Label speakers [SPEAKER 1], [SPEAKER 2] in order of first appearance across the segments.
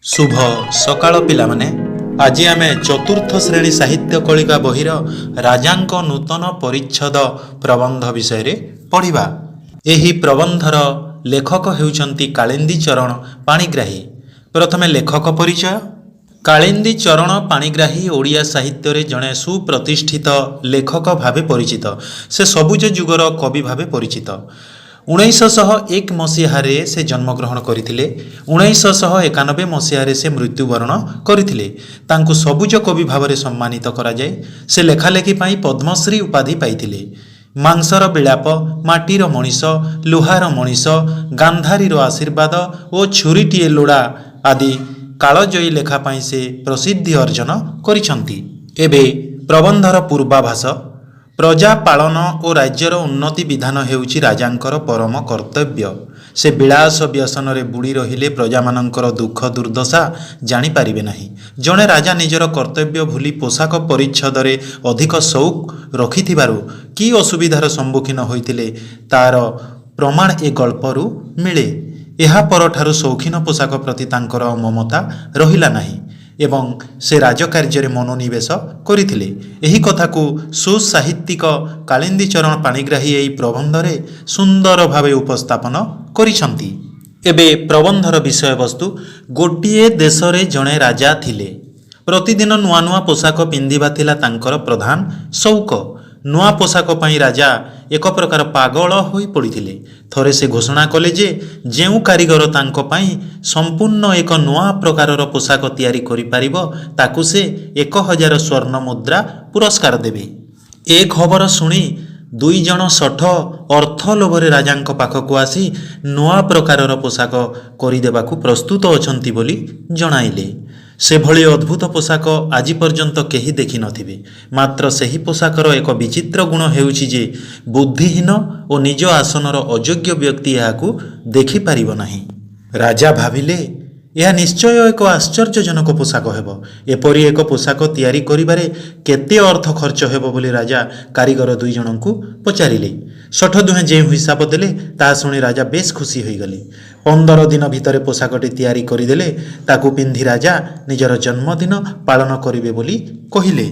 [SPEAKER 1] ଶୁଭ ସକାଳ ପିଲାମାନେ। ଆଜି ଆମେ ଚତୁର୍ଥ ଶ୍ରେଣୀ ସାହିତ୍ୟ କଳିକା ବହିର ରାଜାଙ୍କ ନୂତନ ପରିଚ୍ଛଦ ପ୍ରବନ୍ଧ ବିଷୟରେ ପଢ଼ିବା। ଏହି ପ୍ରବନ୍ଧର ଲେଖକ ହେଉଛନ୍ତି କାଳିନ୍ଦୀ ଚରଣ ପାଣିଗ୍ରାହୀ। ପ୍ରଥମେ ଲେଖକ ପରିଚୟ। କାଳିନ୍ଦୀ ଚରଣ ପାଣିଗ୍ରାହୀ ଓଡ଼ିଆ ସାହିତ୍ୟରେ ଜଣେ ସୁପ୍ରତିଷ୍ଠିତ ଲେଖକ ଭାବେ ପରିଚିତ। ସେ ସବୁଜ ଯୁଗର କବି ଭାବେ ପରିଚିତ। 1901 ମସିହାରେ ସେ ଜନ୍ମଗ୍ରହଣ କରିଥିଲେ। 1991 ମସିହାରେ ସେ ମୃତ୍ୟୁବରଣ କରିଥିଲେ। ତାଙ୍କୁ ସବୁଜ କବି ଭାବରେ ସମ୍ମାନିତ କରାଯାଏ। ସେ ଲେଖାଲେଖି ପାଇଁ ପଦ୍ମଶ୍ରୀ ଉପାଧି ପାଇଥିଲେ। ମାଂସର ବିଳାପ, ମାଟିର ମଣିଷ, ଲୁହାର ମଣିଷ, ଗାନ୍ଧାରୀର ଆଶୀର୍ବାଦ ଓ ଛୁରୀଟିଏ ଲୋଡ଼ା ଆଦି କାଳଜୟୀ ଲେଖା ପାଇଁ ସେ ପ୍ରସିଦ୍ଧି ଅର୍ଜନ କରିଛନ୍ତି। ଏବେ ପ୍ରବନ୍ଧର ପୂର୍ବାଭାସ। ପ୍ରଜା ପାଳନ ଓ ରାଜ୍ୟର ଉନ୍ନତି ବିଧାନ ହେଉଛି ରାଜାଙ୍କର ପରମ କର୍ତ୍ତବ୍ୟ। ସେ ବିଳାସ ବ୍ୟସନରେ ବୁଡ଼ି ରହିଲେ ପ୍ରଜାମାନଙ୍କର ଦୁଃଖ ଦୁର୍ଦ୍ଦଶା ଜାଣିପାରିବେ ନାହିଁ। ଜଣେ ରାଜା ନିଜର କର୍ତ୍ତବ୍ୟ ଭୁଲି ପୋଷାକ ପରିଚ୍ଛଦରେ ଅଧିକ ସଉକ ରଖିଥିବାରୁ କି ଅସୁବିଧାର ସମ୍ମୁଖୀନ ହୋଇଥିଲେ, ତା'ର ପ୍ରମାଣ ଏ ଗଳ୍ପରୁ ମିଳେ। ଏହା ପରଠାରୁ ସୌଖିନ ପୋଷାକ ପ୍ରତି ତାଙ୍କର ଆଉ ମମତା ରହିଲା ନାହିଁ ଏବଂ ସେ ରାଜକାର୍ଯ୍ୟରେ ମନୋନିବେଶ କରିଥିଲେ। ଏହି କଥାକୁ ସୁସାହିତ୍ୟିକ କାଳିନ୍ଦୀ ଚରଣ ପାଣିଗ୍ରାହୀ ଏହି ପ୍ରବନ୍ଧରେ ସୁନ୍ଦର ଭାବେ ଉପସ୍ଥାପନ କରିଛନ୍ତି। ଏବେ ପ୍ରବନ୍ଧର ବିଷୟବସ୍ତୁ। ଗୋଟିଏ ଦେଶରେ ଜଣେ ରାଜା ଥିଲେ। ପ୍ରତିଦିନ ନୂଆ ନୂଆ ପୋଷାକ ପିନ୍ଧିବା ଥିଲା ତାଙ୍କର ପ୍ରଧାନ ସଉକ। ନୂଆ ପୋଷାକ ପାଇଁ ରାଜା ଏକ ପ୍ରକାର ପାଗଳ ହୋଇ ପଡ଼ିଥିଲେ। ଥରେ ସେ ଘୋଷଣା କଲେ ଯେ ଯେଉଁ କାରିଗର ତାଙ୍କ ପାଇଁ ସମ୍ପୂର୍ଣ୍ଣ ଏକ ନୂଆ ପ୍ରକାରର ପୋଷାକ ତିଆରି କରିପାରିବ, ତାକୁ ସେ 1000 ସ୍ୱର୍ଣ୍ଣ ମୁଦ୍ରା ପୁରସ୍କାର ଦେବେ। ଏ ଖବର ଶୁଣି ଦୁଇ ଜଣ ଶଠ ଅର୍ଥ ଲୋଭରେ ରାଜାଙ୍କ ପାଖକୁ ଆସି ନୂଆ ପ୍ରକାରର ପୋଷାକ କରିଦେବାକୁ ପ୍ରସ୍ତୁତ ଅଛନ୍ତି ବୋଲି ଜଣାଇଲେ। ସେଭଳି ଅଦ୍ଭୁତ ପୋଷାକ ଆଜି ପର୍ଯ୍ୟନ୍ତ କେହି ଦେଖିନଥିବେ। ମାତ୍ର ସେହି ପୋଷାକର ଏକ ବିଚିତ୍ର ଗୁଣ ହେଉଛି ଯେ ବୁଦ୍ଧିହୀନ ଓ ନିଜ ଆସନର ଅଯୋଗ୍ୟ ବ୍ୟକ୍ତି ଏହାକୁ ଦେଖିପାରିବ ନାହିଁ। ରାଜା ଭାବିଲେ, ଏହା ନିଶ୍ଚୟ ଏକ ଆଶ୍ଚର୍ଯ୍ୟଜନକ ପୋଷାକ ହେବ। ଏପରି ଏକ ପୋଷାକ ତିଆରି କରିବାରେ କେତେ ଅର୍ଥ ଖର୍ଚ୍ଚ ହେବ ବୋଲି ରାଜା କାରିଗର ଦୁଇ ଜଣଙ୍କୁ ପଚାରିଲେ। ଶଠ ଦୁହେଁ ଯେଉଁ ହିସାବ ଦେଲେ, ତାହା ଶୁଣି ରାଜା ବେଶ୍ ଖୁସି ହୋଇଗଲେ। 15 ଦିନ ଭିତରେ ପୋଷାକଟି ତିଆରି କରିଦେଲେ ତାକୁ ପିନ୍ଧି ରାଜା ନିଜର ଜନ୍ମଦିନ ପାଳନ କରିବେ ବୋଲି କହିଲେ।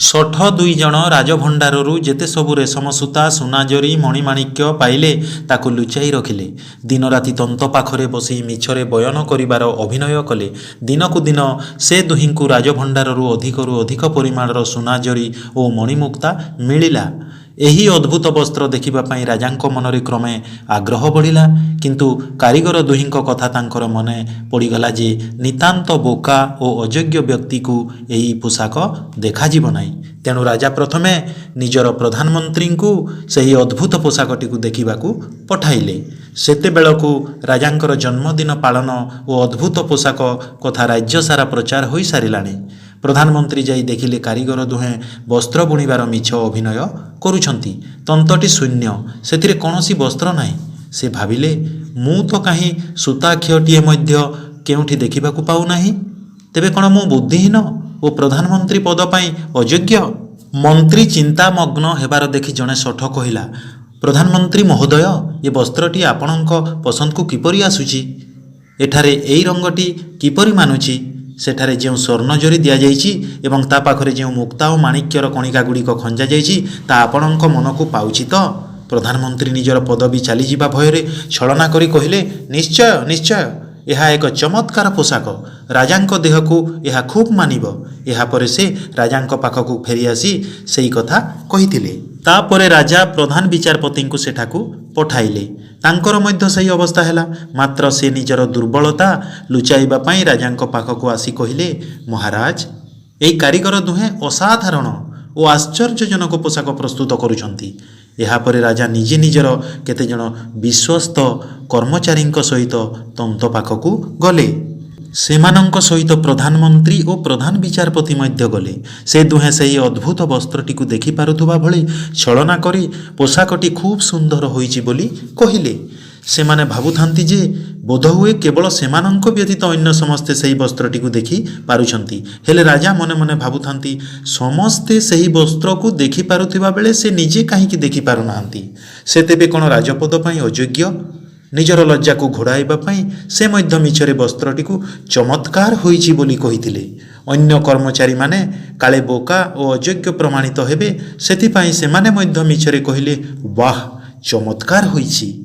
[SPEAKER 1] ଶଠ ଦୁଇ ଜଣ ରାଜଭଣ୍ଡାରରୁ ଯେତେ ସବୁ ରେଶମ ସୂତା, ସୁନା ଜରି, ମଣିମାଣିକ୍ୟ ପାଇଲେ, ତାକୁ ଲୁଚାଇ ରଖିଲେ। ଦିନରାତି ତନ୍ତ ପାଖରେ ବସି ମିଛରେ ବୟନ କରିବାର ଅଭିନୟ କଲେ। ଦିନକୁ ଦିନ ସେ ଦୁହିଁଙ୍କୁ ରାଜଭଣ୍ଡାରରୁ ଅଧିକରୁ ଅଧିକ ପରିମାଣର ସୁନା ଜରି ଓ ମଣିମୁକ୍ତା ମିଳିଲା। ଏହି ଅଦ୍ଭୁତ ବସ୍ତ୍ର ଦେଖିବା ପାଇଁ ରାଜାଙ୍କ ମନରେ କ୍ରମେ ଆଗ୍ରହ ବଢ଼ିଲା। କିନ୍ତୁ କାରିଗର ଦୁହିଁଙ୍କ କଥା ତାଙ୍କର ମନେ ପଡ଼ିଗଲା ଯେ ନିତାନ୍ତ ବୋକା ଓ ଅଯୋଗ୍ୟ ବ୍ୟକ୍ତିକୁ ଏହି ପୋଷାକ ଦେଖାଯିବ ନାହିଁ। ତେଣୁ ରାଜା ପ୍ରଥମେ ନିଜର ପ୍ରଧାନମନ୍ତ୍ରୀଙ୍କୁ ସେହି ଅଦ୍ଭୁତ ପୋଷାକଟିକୁ ଦେଖିବାକୁ ପଠାଇଲେ। ସେତେବେଳକୁ ରାଜାଙ୍କର ଜନ୍ମଦିନ ପାଳନ ଓ ଅଦ୍ଭୁତ ପୋଷାକ କଥା ରାଜ୍ୟ ସାରା ପ୍ରଚାର ହୋଇସାରିଲାଣି। ପ୍ରଧାନମନ୍ତ୍ରୀ ଯାଇ ଦେଖିଲେ, କାରିଗର ଦୁହେଁ ବସ୍ତ୍ର ବୁଣିବାର ମିଛ ଅଭିନୟ କରୁଛନ୍ତି। ତନ୍ତଟି ଶୂନ୍ୟ, ସେଥିରେ କୌଣସି ବସ୍ତ୍ର ନାହିଁ। ସେ ଭାବିଲେ, ମୁଁ ତ କାହିଁ ସୂତା ଖିଅଟିଏ ମଧ୍ୟ କେଉଁଠି ଦେଖିବାକୁ ପାଉନାହିଁ। ତେବେ କ'ଣ ମୁଁ ବୁଦ୍ଧିହୀନ ଓ ପ୍ରଧାନମନ୍ତ୍ରୀ ପଦ ପାଇଁ ଅଯୋଗ୍ୟ? ମନ୍ତ୍ରୀ ଚିନ୍ତାମଗ୍ନ ହେବାର ଦେଖି ଜଣେ ଶଠ କହିଲା, ପ୍ରଧାନମନ୍ତ୍ରୀ ମହୋଦୟ, ଏ ବସ୍ତ୍ରଟି ଆପଣଙ୍କ ପସନ୍ଦକୁ କିପରି ଆସୁଛି? ଏଠାରେ ଏଇ ରଙ୍ଗଟି କିପରି ମାନୁଛି? ସେଠାରେ ଯେଉଁ ସ୍ୱର୍ଣ୍ଣ ଜରି ଦିଆଯାଇଛି ଏବଂ ତା ପାଖରେ ଯେଉଁ ମୁକ୍ତା ଓ ମାଣିକ୍ୟର କଣିକା ଗୁଡ଼ିକ ଖଞ୍ଜାଯାଇଛି, ତାହା ଆପଣଙ୍କ ମନକୁ ପାଉଛି ତ? ପ୍ରଧାନମନ୍ତ୍ରୀ ନିଜର ପଦବୀ ଚାଲିଯିବା ଭୟରେ ଛଳନା କରି କହିଲେ, ନିଶ୍ଚୟ, ନିଶ୍ଚୟ, ଏହା ଏକ ଚମତ୍କାର ପୋଷାକ। ରାଜାଙ୍କ ଦେହକୁ ଏହା ଖୁବ୍ ମାନିବ। ଏହାପରେ ସେ ରାଜାଙ୍କ ପାଖକୁ ଫେରିଆସି ସେଇ କଥା କହିଥିଲେ। ତାପରେ ରାଜା ପ୍ରଧାନ ବିଚାରପତିଙ୍କୁ ସେଠାକୁ ପଠାଇଲେ। ତାଙ୍କର ମଧ୍ୟ ସେହି ଅବସ୍ଥା ହେଲା। ମାତ୍ର ସେ ନିଜର ଦୁର୍ବଳତା ଲୁଚାଇବା ପାଇଁ ରାଜାଙ୍କ ପାଖକୁ ଆସି କହିଲେ, ମହାରାଜ, ଏହି କାରିଗର ଦୁହେଁ ଅସାଧାରଣ ଓ ଆଶ୍ଚର୍ଯ୍ୟଜନକ ପୋଷାକ ପ୍ରସ୍ତୁତ କରୁଛନ୍ତି। ଏହାପରେ ରାଜା ନିଜେ ନିଜର କେତେଜଣ ବିଶ୍ୱସ୍ତ କର୍ମଚାରୀଙ୍କ ସହିତ ତନ୍ତ ପାଖକୁ ଗଲେ। ସେମାନଙ୍କ ସହିତ ପ୍ରଧାନମନ୍ତ୍ରୀ ଓ ପ୍ରଧାନ ବିଚାରପତି ମଧ୍ୟ ଗଲେ। ସେ ଦୁହେଁ ସେହି ଅଦ୍ଭୁତ ବସ୍ତ୍ରଟିକୁ ଦେଖିପାରୁଥିବା ଭଳି ଛଳନା କରି ପୋଷାକଟି ଖୁବ୍ ସୁନ୍ଦର ହୋଇଛି ବୋଲି କହିଲେ। ସେମାନେ ଭାବୁଥାନ୍ତି ଯେ ବୋଧହୁଏ କେବଳ ସେମାନଙ୍କ ବ୍ୟତୀତ ଅନ୍ୟ ସମସ୍ତେ ସେହି ବସ୍ତ୍ରଟିକୁ ଦେଖି ପାରୁଛନ୍ତି। ହେଲେ ରାଜା ମନେ ମନେ ଭାବୁଥାନ୍ତି, ସମସ୍ତେ ସେହି ବସ୍ତ୍ରକୁ ଦେଖିପାରୁଥିବା ବେଳେ ସେ ନିଜେ କାହିଁକି ଦେଖିପାରୁନାହାନ୍ତି? ସେ ତେବେ କ'ଣ ରାଜପଦ ପାଇଁ ଅଯୋଗ୍ୟ? ନିଜର ଲଜ୍ଜାକୁ ଘୋଡ଼ାଇବା ପାଇଁ ସେ ମଧ୍ୟ ମିଛରେ ବସ୍ତ୍ରଟିକୁ ଚମତ୍କାର ହୋଇଛି ବୋଲି କହିଥିଲେ। ଅନ୍ୟ କର୍ମଚାରୀମାନେ କାଳେ ବୋକା ଓ ଅଯୋଗ୍ୟ ପ୍ରମାଣିତ ହେବେ, ସେଥିପାଇଁ ସେମାନେ ମଧ୍ୟ ମିଛରେ କହିଲେ, "ବାଃ, ଚମତ୍କାର ହୋଇଛି।"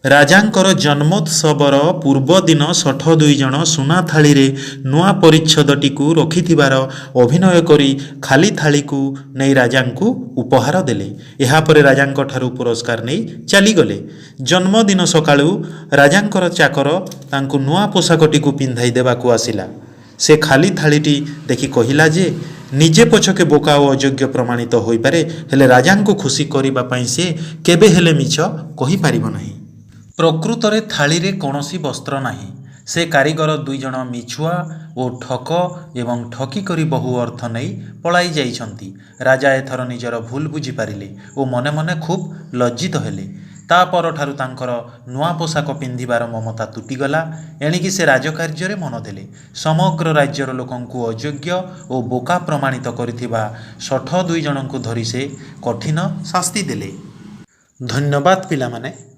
[SPEAKER 1] ରାଜାଙ୍କର ଜନ୍ମୋତ୍ସବର ପୂର୍ବଦିନ ଶଠ ଦୁଇଜଣ ସୁନା ଥାଳିରେ ନୂଆ ପରିଚ୍ଛଦଟିକୁ ରଖିଥିବାର ଅଭିନୟ କରି ଖାଲି ଥାଳିକୁ ନେଇ ରାଜାଙ୍କୁ ଉପହାର ଦେଲେ। ଏହାପରେ ରାଜାଙ୍କଠାରୁ ପୁରସ୍କାର ନେଇ ଚାଲିଗଲେ। ଜନ୍ମଦିନ ସକାଳୁ ରାଜାଙ୍କର ଚାକର ତାଙ୍କୁ ନୂଆ ପୋଷାକଟିକୁ ପିନ୍ଧାଇ ଦେବାକୁ ଆସିଲା। ସେ ଖାଲି ଥାଳିଟି ଦେଖି କହିଲା ଯେ ନିଜେ ପଛକେ ବୋକା ଓ ଅଯୋଗ୍ୟ ପ୍ରମାଣିତ ହୋଇପାରେ, ହେଲେ ରାଜାଙ୍କୁ ଖୁସି କରିବା ପାଇଁ ସେ କେବେ ହେଲେ ମିଛ କହିପାରିବ ନାହିଁ। ପ୍ରକୃତରେ ଥାଳିରେ କୌଣସି ବସ୍ତ୍ର ନାହିଁ। ସେ କାରିଗର ଦୁଇଜଣ ମିଛୁଆ ଓ ଠକ ଏବଂ ଠକି କରି ବହୁ ଅର୍ଥ ନେଇ ପଳାଇ ଯାଇଛନ୍ତି। ରାଜା ଏଥର ନିଜର ଭୁଲ ବୁଝିପାରିଲେ ଓ ମନେ ମନେ ଖୁବ୍ ଲଜ୍ଜିତ ହେଲେ। ତା ପରଠାରୁ ତାଙ୍କର ନୂଆ ପୋଷାକ ପିନ୍ଧିବାର ମମତା ତୁଟିଗଲା। ଏଣିକି ସେ ରାଜକାର୍ଯ୍ୟରେ ମନ ଦେଲେ। ସମଗ୍ର ରାଜ୍ୟର ଲୋକଙ୍କୁ ଅଯୋଗ୍ୟ ଓ ବୋକା ପ୍ରମାଣିତ କରିଥିବା ଶଠ ଦୁଇଜଣଙ୍କୁ ଧରି ସେ କଠିନ ଶାସ୍ତି ଦେଲେ। ଧନ୍ୟବାଦ ପିଲାମାନେ।